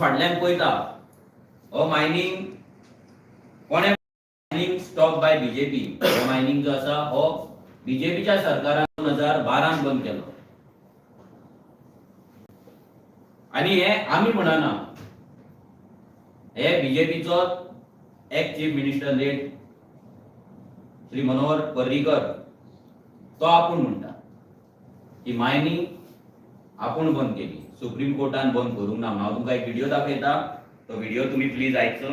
फाटल्यान पळयता, हो मायनींग कोणे, मायनींग स्टॉप बाय बीजेपी. हो मायनींग जो आसा हो बीजेपीच्या सरकारान 2012 बंद केलो आनी हे आमी म्हणना, हे बीजेपीचो ex chief minister late Shri Manohar Parrikar तो आपूण म्हणटा की मायनींग आपूण बंद केली, सुप्रीम कोर्टान बंद करूंक ना. हांव तुमकां एक व्हिडिओ दाखयता, तो व्हिडिओ तुमी please आयकचो.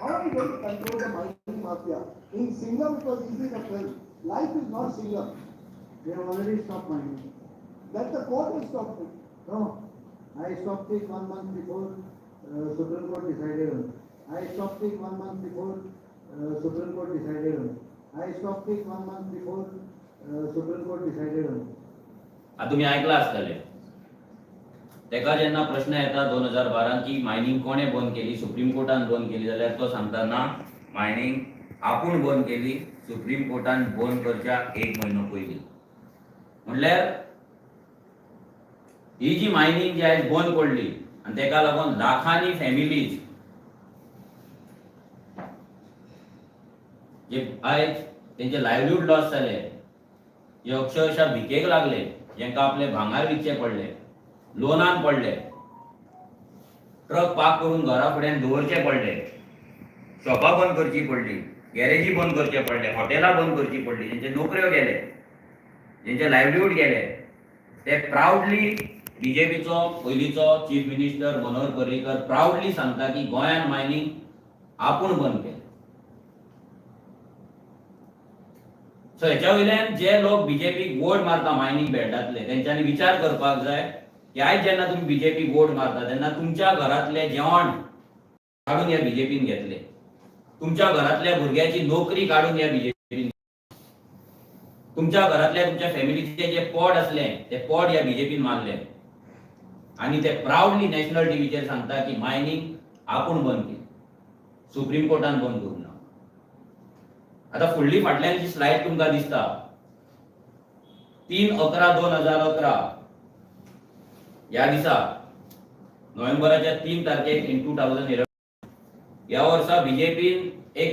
How are we going to control the mining mafia? In Singham, it was easy in a film. Life is not Singham. They have already stopped mining. That the court has stopped it. No, I stopped it one month before Supreme Court decided on. I stopped it one month before Supreme Court decided on. I stopped it one month before Supreme Court decided on. आता तुम्ही ऐकला आसतले, तेका जेन्ना प्रश्न येता 2012 की mining कोणे बंद केली, सुप्रीम कोर्टान बंद केली, जाल्यार तो सांगता ना, मायनींग आपूण बंद केली सुप्रीम कोर्टान बंद करच्या एक म्हयनो पयलीं. म्हणल्यार ही जी मायनींग जी आयज बंद पडली आनी तेका लागून लाखांनी फॅमिलीज जे आयज तेंचे लायवलीहूड लॉस जाले, जे अक्षरशः भिकेक लागले, जेंका आपले भांगर विकचे पडले, लोनान पडले, ट्रक पार्क करून घरा फुड्यान दवरचे पडले, शॉपां बंद करची पडली, गॅरेजी बंद करचे पडले, हॉटेलां बंद करची पडली, जेंचे नोकऱ्यो गेले, जेंचे लायवलीहूड गेले, ते प्रावडली बीजेपीचो पयलींचो चीफ मिनिस्टर मनोहर पर्रीकर प्रावडली सांगता की गोंयान मायनींग आपूण बंद केलें. सो हेच्या वयल्यान जे लोक बीजेपीक वोट मारता मायनींग बेल्टांतले, तेंच्यांनी विचार करपाक जाय की आयज जेन्ना तुमी बीजेपीक वोट मारता तेन्ना तुमच्या घरांतलें जेवण काडून ह्या बीजेपीन घेतले, तुमच्या घरांतल्या भुरग्याची नोकरी काडून ह्या बीजेपीन, तुमच्या घरांतल्या तुमच्या फॅमिलीचे जे पोट आसले ते पोट ह्या बीजेपीन मारले आनी ते प्रावडली नॅशनल टीव्हीचेर सांगता की मायनींग आपूण बंद केली, सुप्रीम कोर्टान बंद करूंक ना. आता फुडली फाटल्यान जी स्लायड तुमकां दिसता, 3/11/2011 ह्या दिसा, नोव्हेंबराच्या 3 तारखेक इन 2011 ह्या वर्सा बीजेपीन एक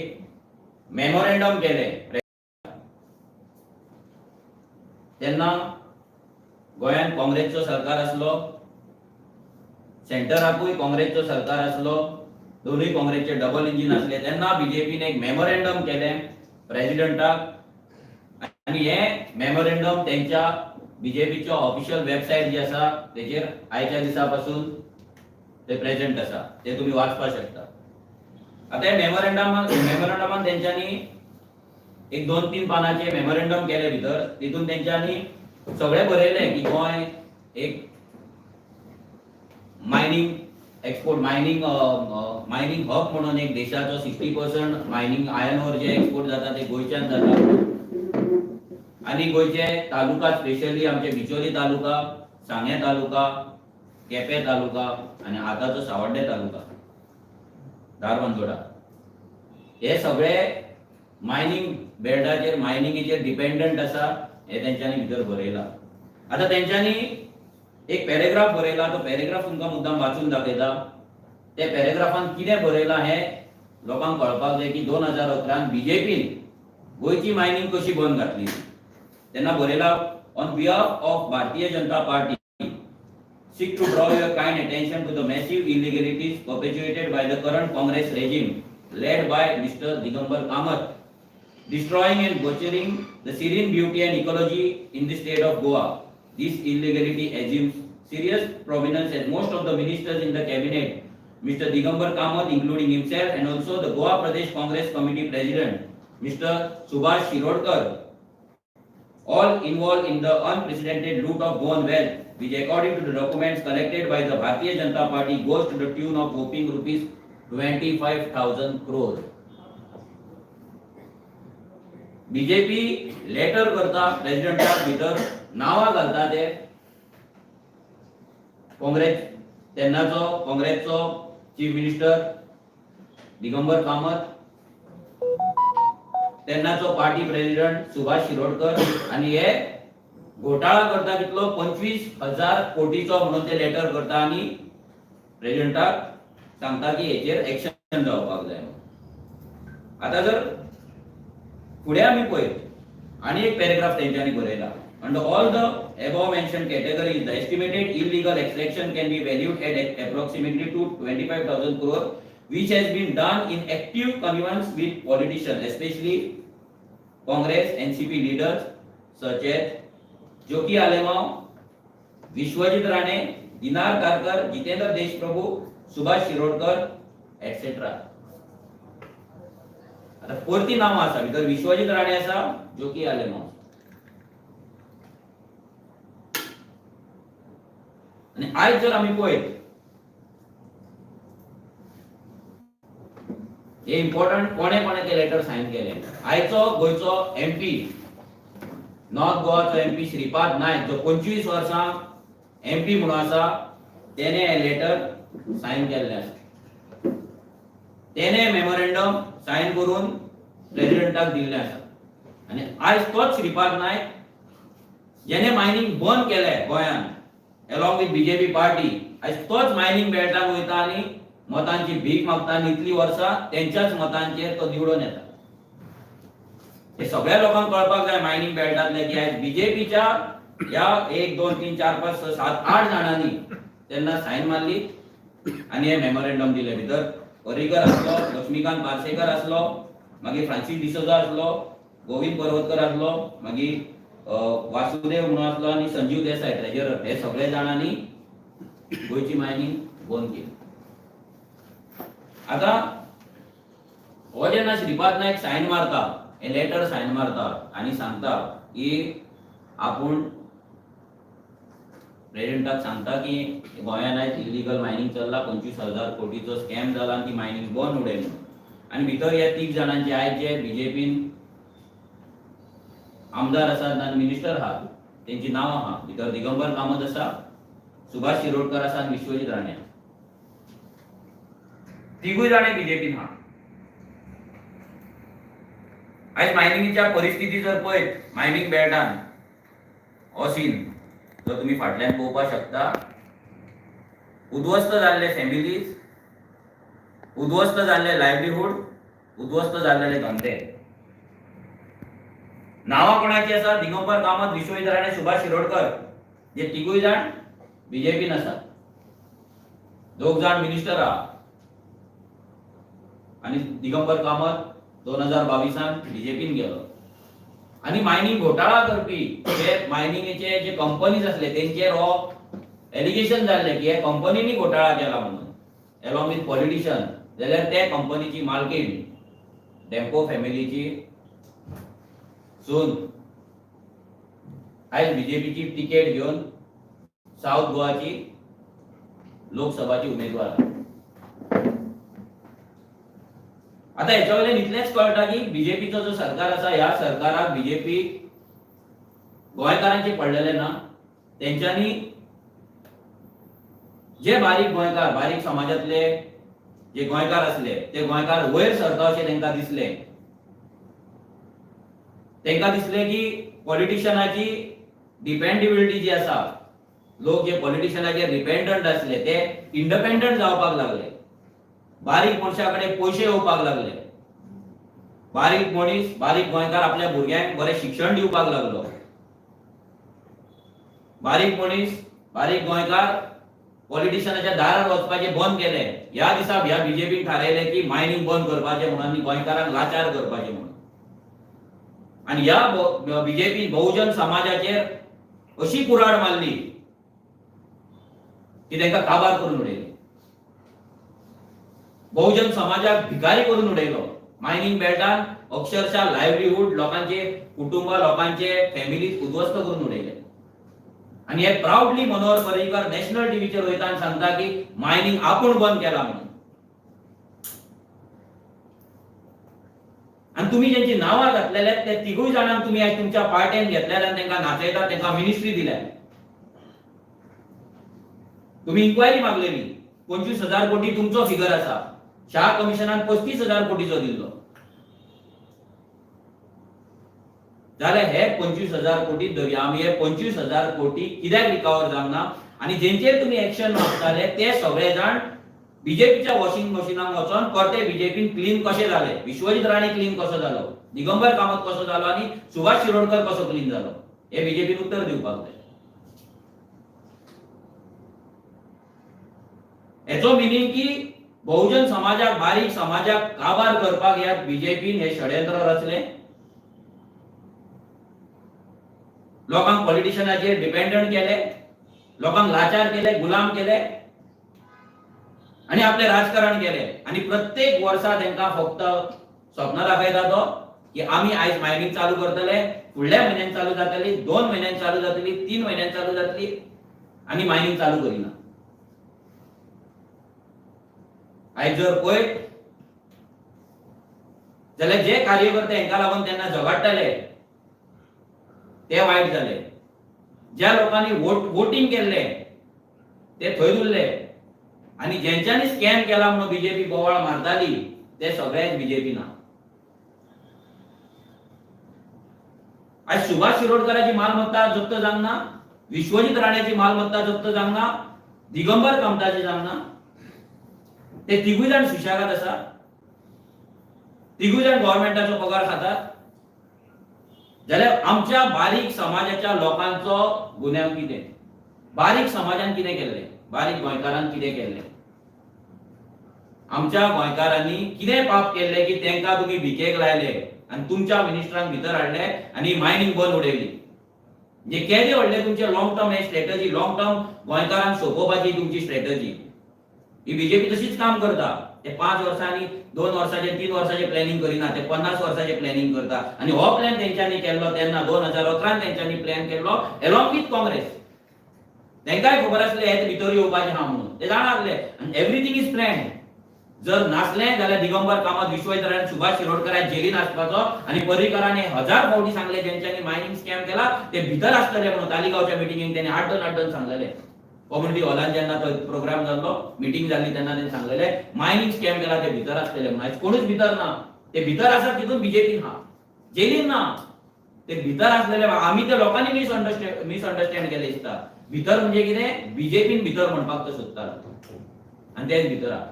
मेमोरेंडम केलें. तेन्ना गोंयांत काँग्रेसचो सरकार आसलो, सेंटराकूय काँग्रेसचो सरकार आसलो, दोनूय काँग्रेसचे डबल इंजीन आसले. तेन्ना बीजेपीन एक मेमोरेंडम केलें प्रेसिडेंटाक आनी हे मेमोरेंडम तेंच्या बीजेपीच्या ऑफिशियल वेबसायट जी आसा तेचेर आयच्या दिसा पासून ते प्रेझेंट आसा, ते तुमी वाचपाक शकता. आतां हे मेमोरेंडमान तेंच्यांनी एक 2-3 पानांचे मेमोरेंडम केले भितर, तितून तेंच्यांनी सगळें बरयलें की गोंय एक mining export mining mining hub म्हणून एक देशाचो 60% मायनींग आयर्न ओर जे एक्सपोर्ट जाता ते गोंयच्यान जाता आनी गोंयचे तालुका स्पेशली आमचे बिचोली तालुका, सांगें तालुका, केपें तालुका आनी आतांचो सावड्डें तालुका, धारबांदोडा, हे सगळे मायनींग बेल्टाचेर मायनिंगेचेर डिपेंडंट आसा हे तेंच्यांनी भितर बरयलां. आतां तेंच्यांनी एक पॅरेग्राफ बरयला, तो पॅरेग्राफ तुमकां मुद्दाम वाचून दाखयता. त्या पॅरेग्राफान कितें बरयलां हें लोकांक कळपाक जाय की 2011 बीजेपीन गोंयची मायनींग कशी बंद घातली. तेन्ना बरयला, on behalf of Bharatiya Janata Party seek to draw your kind attention to the massive illegalities perpetuated by the current Congress regime led by Mr. Digambar Kamath, destroying and butchering the serene beauty and ecology in the state of Goa. This illegality assumes serious prominence as most of the ministers in the cabinet, Mr. Digambar Kamath including himself and also the Goa Pradesh Congress Committee President, Mr. Subhash Shirodkar, all involved in the unprecedented loot of Goan wealth, which according to the documents collected by the Bharatiya Janata Party goes to the tune of whopping rupees 25,000 crore. BJP letter करता प्रेसिडेंटाक, भितर नांवां घालता ते काँग्रेस, तेन्नाचो काँग्रेसचो chief minister Digambar Kamat, तेन्नाचो party president Subhash Shirodkar आनी हे घोटाळा करता कितलो 25,000 कोटीचो म्हणून ते लेटर करता आनी प्रेजिडेंटाक सांगता की हेचेर एक्शन जावपाक जाय. आतां जर फुडें आमी पळयत आनी एक पॅरेग्राफ तेंच्यांनी बरयला. Under all the above mentioned categories, the estimated illegal extraction can be valued at approximately to 25,000 crore, which has been done in active connivance with politicians, especially Congress, NCP leaders such as Joki Alemao, Vishwajit Rane, Dinar Karkar, Jitendra Deshprabhu, Subhash Shirodkar, etc. आता परती नांवां आसा भितर विश्वजीत राणे आसा, जोकी आलेमाव. आनी आयज जर आमी पळयत हे इम्पॉर्टंट कोणे कोणे ते लेटर सायन केले. आयचो गोंयचो एमपी, नॉर्थ गोवाचो एमपी श्रीपाद नायक जो 25 वर्सां एमपी म्हणून आसा, तेणे हे लेटर सायन केल्लें आसा. तेणे मेमोरेंडम सायन करून प्रेजिडेंटाक दिल्लें आसा. आनी आयज तोच श्रीपाद नायक जेणे मायनींग बंद केलें गोंयांत along with BJP party, आयज तोच मायनींग बेल्टान वयता आनी मतांची भीक मागता आनी इतलीं वर्सां तेंच्याच मतांचेर तो निवडून येता. हे सगळ्या लोकांक कळपाक जाय मायनींग बेल्टांतले की आयज बीजेपीच्या ह्या 1 2 3 4 5 6 7 8 जाणांनी तेन्ना सायन मारली आनी हे मेमोरेंडम दिलें. भितर पर्रीकर आसलो, लक्ष्मीकांत पार्सेकर आसलो, मागीर फ्रांसीस डिसोजा आसलो, गोविंद पर्वतकर आसलो, मागीर वासुदेव म्हणून आसलो आनी संजीव देसाय ट्रेजरर. हे सगळे जाणांनी गोंयची मायनींग बंद केली. आतां हो जेन्ना श्रीपाद नायक सायन मारता, हे लेटर सायन मारता आनी सांगता की आपूण प्रेजिडेंटाक सांगता की गोंयांत आयज इलिगल मायनींग चल्ला, 25,000 कोटीचो स्कॅम जाला आनी ती मायनींग बंद उडय म्हणून. आनी भितर ह्या 3 जाणांचे आयज जे बीजेपीन आमदार आसात आनी मिनिस्टर आहात तेंची नांवां आहा. भितर दिगंबर कामत आसा, सुभाष शिरोडकर आसा आनी विश्वजीत राणे आसा. तिगूय जाणां बीजेपीन आहा. आयज मायनिंगच्या परिस्थिती जर पळयत मायनींग बेल्टान हो सीन जो तुमी फाटल्यान पळोवपाक शकता, उद्ध्वस्त जाल्ले फॅमिलीज, उद्ध्वस्त जाल्ले लायवलीहूड, उद्ध्वस्त जाल्ले धंदे. नांवां कोणाची आसा? दिगंबर कामत, विश्वजीत राणे, सुभाष शिरोडकर, जे तिगूय जाण बीजेपीन आसात. 2 जाण मिनिस्टर आहा आनी दिगंबर कामत 2022 बीजेपीन गेलो. आनी मायनींग घोटाळा करपी जे मायनिंगेचे जे कंपनीज आसले तेंचेर हो एलिगेशन जाल्लें की हे कंपनींनी घोटाळा केला म्हणून एलॉंग विथ पॉलिटिशियन, जाल्यार ते कंपनीची मालकीण डेम्पो फॅमिलीची सून आयज बीजेपीची तिकेट घेवन सावथ गोवाची लोकसभाची उमेदवार. आता हेच्या वयल्यान इतलेंच कळटा की बीजेपीचो जो सरकार आसा ह्या सरकाराक बीजेपी गोंयकारांचे पडलेले ना. तेंच्यांनी जे बारीक गोंयकार, बारीक समाजांतले जे गोंयकार आसले ते गोंयकार वयर सरता अशें तांकां दिसलें. तांकां दिसलें की पॉलिटिशियनाची डिपेंडेबिलिटी जी आसा, लोक जे पॉलिटिशियनाचेर डिपेंडंट आसले ते इंडिपेंडंट जावपाक लागले. बारीक मनशा कडेन पयशे येवपाक लागले. बारीक मनीस, बारीक गोंयकार आपल्या भुरग्यांक बरें शिक्षण दिवपाक लागलो. बारीक मनीस, बारीक गोंयकार पॉलिटिशियनाच्या दारार वचपाचें बंद केलें. ह्या दिसा ह्या बीजेपीन थारायलें की मायनींग बंद करपाचें म्हणून आनी गोंयकारांक लाचार करपाचें म्हणून. आनी ह्या बीजेपीन बहुजन समाजाचेर अशी कुराड मारली की तांकां काबार करून उडयले. बहुजन समाजाक भिकारी करून उडयलो. मायनींग बेल्टान अक्षरशः लायवलीहूड, लोकांचे कुटुंब, लोकांचे फॅमिलीज उद्ध्वस्त करून उडयले. आनी हे प्रावडली मनोहर पर्रीकर नॅशनल टीव्हीचेर वयता आनी सांगता की मायनींग आपूण बंद केला म्हणून. आनी तुमी जेंची नांवां घातलेले ते तिगूय जाणांक तुमी आयज तुमच्या पार्टेन घेतलेले आनी तांकां नाचयतात, तांकां मिनिस्ट्री दिल्या. तुमी इन्क्वायरी मागलेली, 25,000 कोटी तुमचो फिगर आसा, शाह कमिशनान 35,000 कोटीचो दिल्लो. जाल्यार हे 25,000 कोटी धरया आमी, हे 25,000 कोटी कित्याक रिकवर जावंक ना? आनी जेंचेर तुमी एक्शन मागताले ते सगळे जाण बीजेपीच्या वॉशिंग मशिनाक वचोन परते बीजेपीन क्लीन कशे जाले? विश्वजीत राणे क्लीन कसो जालो, दिगंबर कामत कसो जालो आनी सुभाष शिरोडकर कसो क्लीन जालो, हे बीजेपीन उत्तर दिवपाक जाय. हेचो मिनींग की बहुजन समाजाक, बारीक समाजाक काबार करपाक ह्या बीजेपीन हे षडयंत्र रचलें. लोकांक पॉलिटिशियनाचेर डिपेंडंट केले, लोकांक लाचार केले, गुलाम केले आनी आपलें राजकारण केलें. आनी प्रत्येक वर्सा तांकां फक्त स्वप्न दाखयता तो की आमी आयज मायनींग चालू करतले, फुडल्या म्हयन्यान चालू जातली, 2 म्हयन्यान चालू जातली, 3 म्हयन्यान चालू जातली, आनी मायनींग चालू करिना. आयज जर पळयत जाल्यार जे कार्यकर्ते हांकां लागून तेन्ना झगडटाले ते वायट जाले, ज्या लोकांनी वोटींग केल्लें ते थंय उरले, आनी जेंच्यांनी स्कॅम केला म्हणून बीजेपी बोवाळ मारताली ते सगळेच बीजेपी ना. आयज सुभाष शिरोडकराची मालमत्ता जप्त जावंक ना, विश्वजीत राण्याची मालमत्ता जप्त जावंक ना, दिगंबर कामताची जावंक ना, ते तिगूय जाण सुशेगाद आसा, तिगूय जाण गव्हर्मेंटाचो पगार खातात. जाल्यार आमच्या बारीक समाजाच्या लोकांचो गुन्यांव कितें? बारीक समाजान कितें केल्लें? बारीक गोंयकारान कितें केल्लें? आमच्या गोंयकारांनी कितें पाप केल्लें की तांकां तुमी भिकेक लायले आनी तुमच्या मिनिस्टरांक भितर हाडले आनी मायनींग बंद उडयली? म्हणजे केदे व्हडले तुमचे लॉंग टर्म हे स्ट्रॅटजी, लॉंग टर्म गोंयकारांक सोंपोवपाची तुमची स्ट्रॅटजी. ही बीजेपी तशीच काम करता. ते 5 वर्सांनी, 2 वर्साचे, 3 वर्साचे प्लॅनिंग करिना, ते 50 वर्साचे प्लॅनिंग करता. आनी हो प्लॅन तेंच्यांनी केल्लो तेन्ना 2011 तेंच्यांनी प्लॅन केल्लो एलॉंग विथ काँग्रेस. तेंकांय खबर आसलें हेच भितर येवपाचें आहा म्हणून, ते जाणा आसले. आनी एवरीथींग is plan. जर नासलें जाल्यार दिगंबर कामत, विश्वजीत राणे, सुभाष शिरोडकर जेलीन आसपाचो. आनी पर्रीकरांनी 1000 फावटी सांगले जेंच्यांनी मायनींग स्कॅम केला ते भितर आसतले म्हणून. तालिगांवच्या मिटिंगेक तेणी 8 दोन सांगलेले, कम्युनिटी हॉलान जेन्ना तो प्रोग्राम जाल्लो, मिटींग जाल्ली तेन्ना तेणी सांगलेले मायनींग स्कॅम केला ते भितर आसतले म्हणून. आयज कोणूच भितर ना, ते भितर आसात तितून बीजेपी ना, जेलीन ना, ते भितर आसलेले. आमी ते लोकांनी मिसअंडरस्टँड केले दिसता. भितर म्हणजे कितें, बीजेपीन भितर म्हणपाक तो सोदता आनी तेच भितर आहा.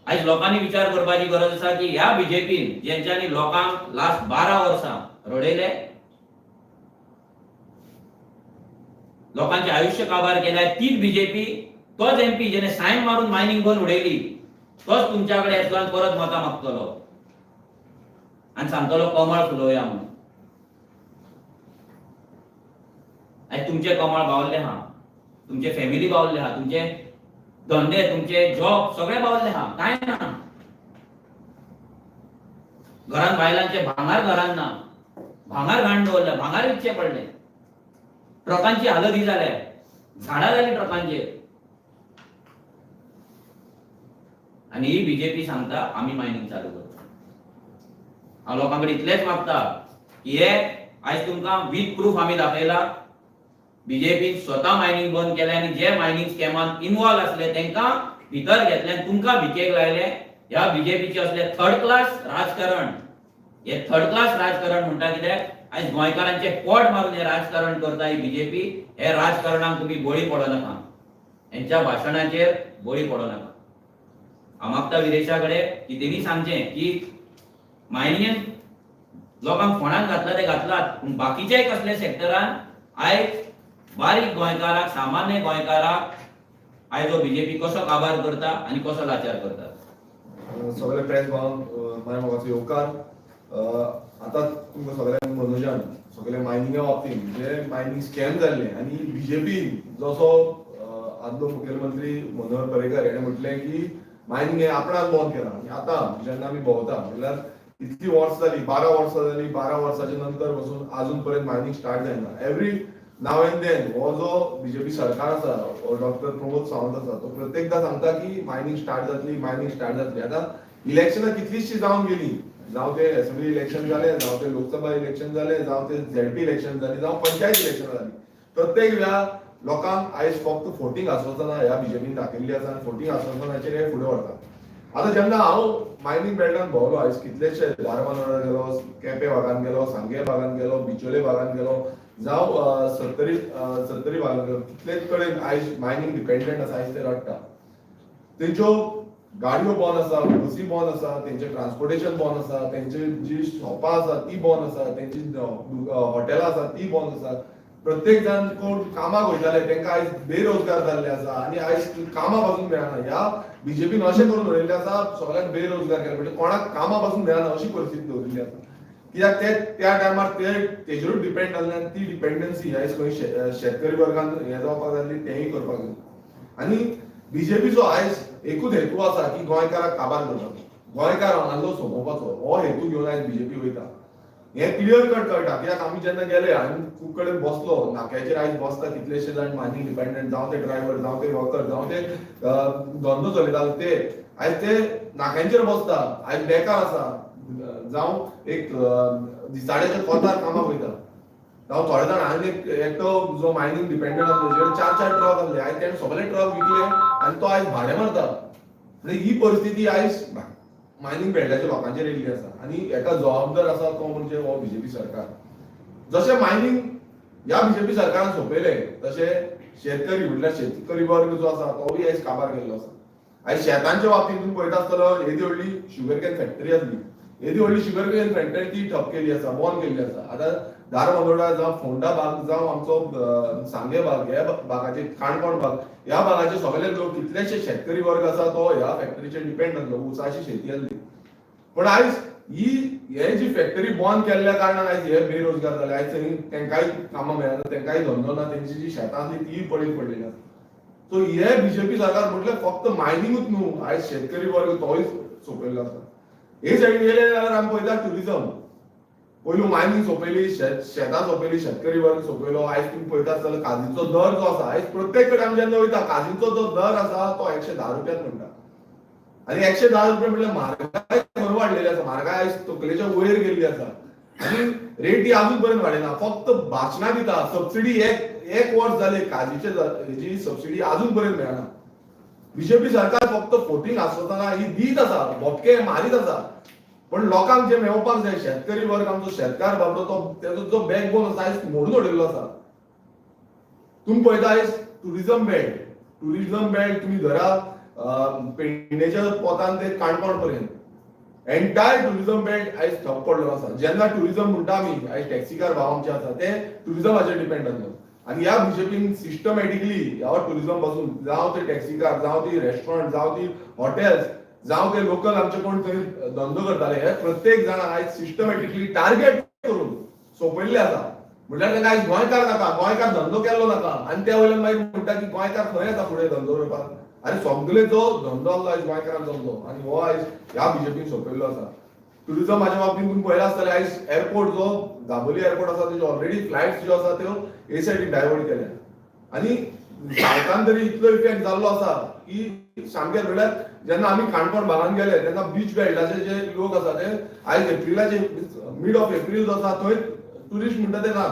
आयज लोकांनी विचार करपाची गरज आसा की ह्या बीजेपीन जेंच्यांनी लोकांक लास्ट 12 वर्सां रडयले, लोकांचे आयुष्य काबार केलाय, तीच बीजेपी, तोच एमपी जेणे सायन मारून मायनींग बंद उडयली, तोच तुमच्या कडेन येतलो आनी परत मतां मागतलो आनी सांगतलो कमळ फुलोवया म्हणून. आयज तुमचे कमळ बावल्ले आहा, तुमचे फॅमिली बावल्ले आहा, तुमचे धंदे, तुमचे जॉब सगळे बावल्ले आहा, कांय ना. घरान बायलांचे भांगार घरान ना, भांगार घाण दवरले, भांगार विकचे पडले, ट्रकांची हालत ही जाल्या, झाडां जाली ट्रकांचेर. आनी ही बीजेपी सांगता आमी मायनींग चालू करता. हांव लोकां कडेन इतलेंच मागता की हे आयज तुमकां विथ प्रूफ आमी दाखयला, बीजेपीन स्वता मायनींग बंद केलें आनी जे मायनींग स्कॅमान इनवॉल्व आसले तांकां भितर घेतले आनी तुमकां भिकेक लायले. ह्या बीजेपीचे असले थर्ड क्लास राजकारण, हे थर्ड क्लास राजकारण म्हणटा कित्याक आयज गोंयकारांचे पोट मारून हे राजकारण करता ही बीजेपी. हे राजकारणाक तुमी बळी पडो नाका, हेंच्या भाशणाचेर बळी पडो नाका. हांव मागता विरेशा कडेन की तेणी सांगचें की मायनिंगेन लोकांक फोंडान घातला ते घातलात, पूण बाकीच्याय कसल्या सेक्टरान आयज बारीक गोंयकाराक, सामान्य गोंयकाराक आयज हो बीजेपी कसो काबार करता आनी कसो लाचार करता. सगळे प्रेस भावांक माझ्या मोगाचो येवकार. आतां तुमकां सगळ्यांक मनोजान सगळे मायनिंगा बाबतींत जे मायनिंग स्कॅम जाल्ले आनी बीजेपी जसो आदलो मुखेलमंत्री मनोहर पर्रीकर हेणें म्हटलें की मायनिंग हें आपणाक बंद केलां आनी आतां जेन्ना आमी भोंवता म्हणल्यार इतली वर्सां जाली, 12 वर्सां जाली, 12 वर्साच्या नंतर पसून आजून पर्यंत मायनिंग स्टार्ट जायना. एवरी नाव एंड then हो जो बीजेपी सरकार आसा, डॉक्टर प्रमोद सावंत आसा, तो प्रत्येकदा सांगता की मायनिंग स्टार्ट जातली, मायनिंग स्टार्ट जातली. आतां इलेक्शनां कितलींशीं जावन गेली, जावं ते असेंब्ली इलेक्शन जाले, जावं ते लोकसभा इलेक्शन जाले, जावं ते झेडपी इलेक्शन जाली, जावं पंचायत इलेक्शन जाली, प्रत्येक वेळा लोकांक आयज फक्त फोटींग आस्वासनां ह्या बीजेपीन दाखयल्ली आसा आनी फोटींग आस्वासनाचेर हे फुडें व्हरता. आतां जेन्ना हांव मायनींग बेल्टान भोंवलो आयज कितलेशे धारबांदोडा गेलो, केपें भागान गेलो, सांगे भागान गेलो, बिचोले भागान गेलो, जावं सत्तरी सत्तरी भागान गेलो, कितलेच कडेन आयज मायनींग डिपेंडंट आसा. आयज ते रडटा, तेंच्यो गाडयो बंद आसा, बसी बंद आसा, तेंचें ट्रान्सपोर्टेशन बंद आसा, तेंची जी शॉपां आसा ती बंद आसा, तेंची हॉटेलां आसा ती बंद आसा. प्रत्येक जाण कोण कामाक वयताले तेंकां आयज बेरोजगार जाल्ले आसा आनी आयज कामां पासून मेळना. ह्या बीजेपीन अशें करून दवरिल्लें आसा, सगळ्यांक बेरोजगार केले, म्हणजे कोणाक कामां पासून मेळना अशी परिस्थिती दवरिल्ली आसा. कित्याक ते त्या टायमार ते तेजेरूच डिपेंड जाल्ले आनी ती डिपेंडन्सी आयज खंय शेतकरी वर्गान हें जावपाक जाल्ली, तेंय करपाक जाय. आनी बीजेपीचो आयज एकूच हेतू आसा की गोंयकाराक काबार करपाचो, गोंयकार हांगासरलो सोंपोवपाचो, हो हेतू घेवन आयज बीजेपी वयता. हें क्लियर कट कळटा, कित्याक आमी जेन्ना गेले आनी खूब कडेन बसलो नाक्याचेर, आयज बसता कितलेशे जाण मायनींग डिपेंडंट, जावं ते ड्रायव्हर, जावं ते वर्कर, जावं ते धंदो चलयता, ते आयज ते नाक्यांचेर बसता, आयज बेकार आसा, जावं एक दिसाड्याच्या कोतार कामाक वयता, जावं थोडे जाण आनी एकटो जो मायनींग डिपेंडंट आसलो तेजेर 4-4 ट्रक आसले, आयज तेणें सगळे ट्रक विकले आनी तो आयज भाडें मारता. म्हणजे ही परिस्थिती आयज मायनींग बेल्टाच्या लोकांचेर येयल्ली आसा आनी हेका जबाबदार आसा तो म्हणजे हो बीजेपी सरकार. जशें मायनींग ह्या बीजेपी सरकारान सोंपयलें, तशें शेतकरी म्हटल्यार शेतकरी वर्ग जो आसा तोवूय आयज काबार केल्लो आसा. आयज शेतांच्या बाबतींत तुमी पळयता आसतलो, येदी व्हडली शुगर can factory आसली, येदी व्हडली शुगर can factory ती ठप केली आसा, बंद केल्ली आसा. आतां धारबांदोडा जावं फोंडा भाग जावं आमचो सांगे भाग, ह्या भागाचे काणकोण भाग, ह्या भागाचे सगळे लोक कितलेशे शेतकरी वर्ग आसा तो ह्या फॅक्टरीचेर डिपेंड आसलो, ऊसाची शेती आसली. पण आयज ही हे जी फॅक्टरी बंद केल्ल्या कारणान आयज हे बेरोजगार जाले. आयज थंय तेंकांय कामां मेळना, तेंकांय धंदो ना, तेंची जी शेतां आसली तीय पडीक पडलेली आसा. सो हे बीजेपी सरकार म्हटल्यार फक्त मायनिंगूच न्हू, आयज शेतकरी वर्ग तोय सोंपयल्लो आसा. हे सायडीन गेले जाल्यार आमी पळयता ट्युरिजम, पयलू मायनींग सोंपयली, शेतां सोंपयली, शेतकरी वर्ग सोंपयलो. आयज तुमी पळयता आसतलो काजीचो दर जो आसा, आयज प्रत्येक कडेन आमी जेन्ना वयता काजीचो जो दर आसा तो 110 रुपयात म्हणटा आनी 110 रुपया म्हटल्यार म्हारगाय खंय वाडलेली आसा, म्हारगाय आयज तकलेच्या वयर गेल्ली आसा आनी रेटी अजून पर्यंत वाडयना. फक्त भाशणां दिता, सबसिडी एक वर्स जालें काजीचे हेजी सबसिडी अजून पर्यंत मेळना. बीजेपी सरकार फक्त फोटींग आसतना ही दीत आसा, भोपके मारीत आसा, पण लोकांक जे मेळोवपाक जाय, शेतकरी वर्ग आमचो शेतकार बाबडो तो तेजो जो बॅकबोन आसा आयज मोडून उडयल्लो आसा. तुमी पळयता आयज टुरिजम बेल्ट, टुरिजम बेल्ट तुमी धरा पेडणेच्या पोतान ते काणकोण पर्यंत एंटायर टुरिजम बेल्ट आयज ठप पडलेलो आसा. जेन्ना टुरिजम म्हणटा आमी, आयज टॅक्सीकार भाव आमचे आसा ते टुरिजमाचेर डिपेंड आसलो आनी ह्या बीजेपीन सिस्टमॅटिकली ह्या टुरिजम पासून जावं ते टॅक्सीकार, जावं ती रेस्टॉरंट, जावं ती हॉटेल्स, जावं ते लोकल आमचे कोण थंय धंदो करताले, हे प्रत्येक जाणांक आयज सिस्टमॅटिकली टार्गेट करून सोंपयल्ले आसा. म्हटल्यार तांकां आयज गोंयकार नाका, गोंयकार धंदो केल्लो नाका आनी त्या वयल्यान मागीर म्हणटा की गोंयकार खंय येता फुडें धंदो करपाक. आनी सगळे जो धंदो आसलो आयज गोंयकारान जमलो आनी हो आयज ह्या बीजेपीन सोंपयल्लो आसा. टुरिजमाच्या बाबतींत तुमी पळयला आसतलें, आयज एअरपोर्ट जो दाबोली एअरपोर्ट आसा तेज्यो ऑलरेडी फ्लायट्स ज्यो आसा त्यो हे सायडीन डायवर्ट केल्या आनी सावथान तरी इतलो इफेक्ट जाल्लो आसा की सामकें म्हळ्यार जेन्ना आमी काणकोण भागान गेले तेन्ना बीच बेल्टाचे जे लोक आसा ते आयज एप्रिलाचे मिड ऑफ एप्रील जो आसा थंय टुरिस्ट म्हणटा ते ना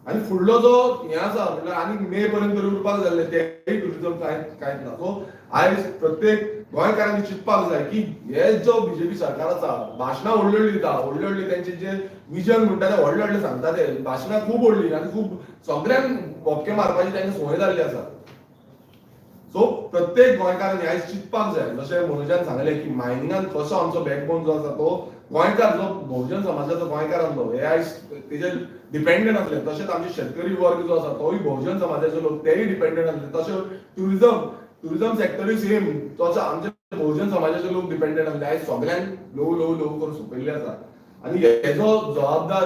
आनी फुडलो जो हें आसा म्हटल्यार आनी मे पर्यंत तरी उरपाक जाल्ले तेय टुरिजम कांय कांयच ना. सो आयज प्रत्येक गोंयकारांनी चिंतपाक जाय की हे जो बीजेपी सरकार आसा भाशणां व्हडली व्हडली दिता, व्हडली व्हडली तेंचे जे विजन म्हणटा ते व्हडले व्हडले सांगता, ते भाशणां खूब व्हडली आनी खूब सगळ्यांक भोपके मारपाची तांकां संवय जाल्ली आसा. सो प्रत्येक गोंयकारांनी आयज चिंतपाक जाय, जशें मनोजान सांगलें की मायनिंगान कसो आमचो बॅकबोन जो आसा तो गोंयकार जो बहुजन समाजाचो गोंयकार आसलो हे आयज तेजेर डिपेंडंट आसले, तशेंच आमचे शेतकरी वर्ग जो आसा तोय बहुजन समाजाचे लोक तेय डिपेंडंट आसले, तशें टुरिजम सेक्टरूय सेम तसो आमचे बहुजन समाजाचे लोक डिपेंडंट आसले. आयज सगळ्यांक ल्हवू ल्हवू ल्हवू करून सोंपयल्ले आसा आनी हेजो जबाबदार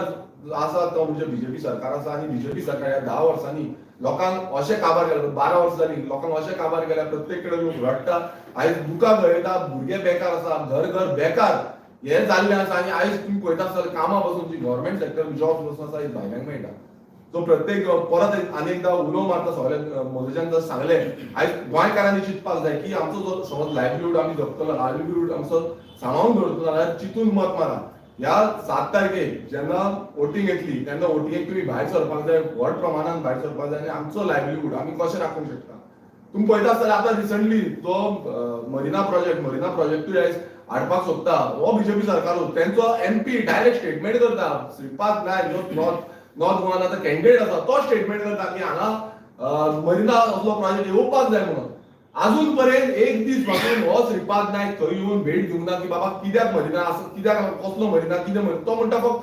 आसा तो म्हणजे बीजेपी सरकार आसा. आनी बीजेपी सरकार ह्या 10 वर्सांनी लोकांक अशें काबार केलें, 12 वर्सां जालीं लोकांक अशें काबार केल्या, प्रत्येक कडेन लोक रडटा, आयज दुकां गळयता, भुरगे बेकार आसा, घर घर बेकार हे जाल्लें आसा. आनी आयज तुमी पळयता आसतले कामां पासून जी गव्हर्मेंट सेक्टर जॉब्स पासून आसा आयज भायल्यांक मेळटा. सो प्रत्येक परत आनी एकदां उलो मारता सगळे मनोजान जर सांगलें, आयज गोंयकारांनी चिंतपाक जाय की आमचो जो समज लायवलीहूड आमी जगतलो, लायवलीहूड आमचो सांबाळून दवरतलो जाल्यार चिंतून मत मारा. ह्या 7 तारखेक जेन्ना वोटींग येतली तेन्ना वोटिंगेक तुमी भायर सरपाक जाय, व्हड प्रमाणान भायर सरपाक जाय आनी आमचो लायवलीहूड आमी कशें राखूंक शकता. तुमी पळयता आसतले आतां रिसंटली जो मरिना प्रोजेक्ट, मरिना प्रोजेक्टूय आयज हाडपाक सोदता हो बीजेपी सरकारूच. तेंचो एमपी डायरेक्ट स्टेटमेंट करता, श्रीपाद नायक जो नॉर्थ गोवान आतां कॅन्डिडेट आसा तो स्टेटमेंट करता की हांगा मरिना असलो प्रोजेक्ट येवपाक जाय म्हणून. अजून पर्यंत एक दीस पासून हो श्रीपाद नायक थंय येवन भेट दिवंक ना की बाबा कित्याक मरिना आसा, कित्याक कसलो मरिना, कितें मरिना. तो म्हणटा फक्त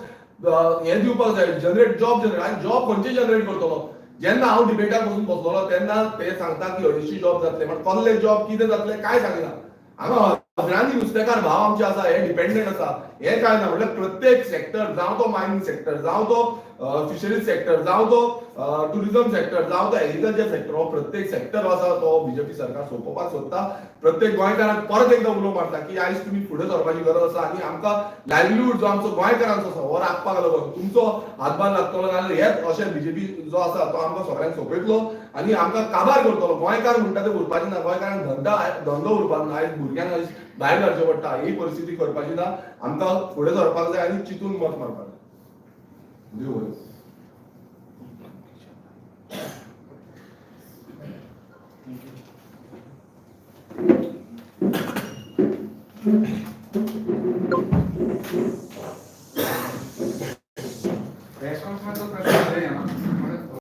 हें दिवपाक जाय, जनरेट जॉब जनरेट. आनी जॉब खंयचे जनरेट करतलो? जेन्ना हांव डिबेटाक बसून बसलेलो तेन्ना ते सांगता की 250 जॉब जातले, पण कसले जॉब कितें जातले काय सांगिना. हांगा हजरांनी नुस्तेकार भाव आमचे आसा, हे डिपेंडंट आसा, हे काय ना. म्हटल्यार प्रत्येक सेक्टर, जावं तो मायनींग सेक्टर, जावं तो फिशरीज सेक्टर, जावं तो टुरिझम सेक्टर, जावं तो एग्रीकल्चर सेक्टर, हो प्रत्येक सेक्टर आसा तो बीजेपी सरकार सोंपोवपाक सोदता. प्रत्येक गोंयकारांक परत एकदां उलो मारता की आयज तुमी फुडें सरपाची गरज आसा आनी आमकां लायवलीहूड जो आमचो गोंयकारांचो आसा हो राखपाक लागून तुमचो हातभार लागतलो, नाजाल्यार हेच अशें बीजेपी जो आसा तो आमकां सगळ्यांक सोंपयतलो आनी आमकां काबार करतलो. गोंयकार म्हणटा ते उरपाचे ना, गोंयकारांक धंदो उरपाक ना, आयज भुरग्यांक आयज भायर घालचें पडटा. ही परिस्थिती करपाची ना, आमकां फुडें सरपाक जाय आनी चिंतून मत मारपाक जाय. देव बरें. प्रेस कॉन्फरन्स प्रश्न.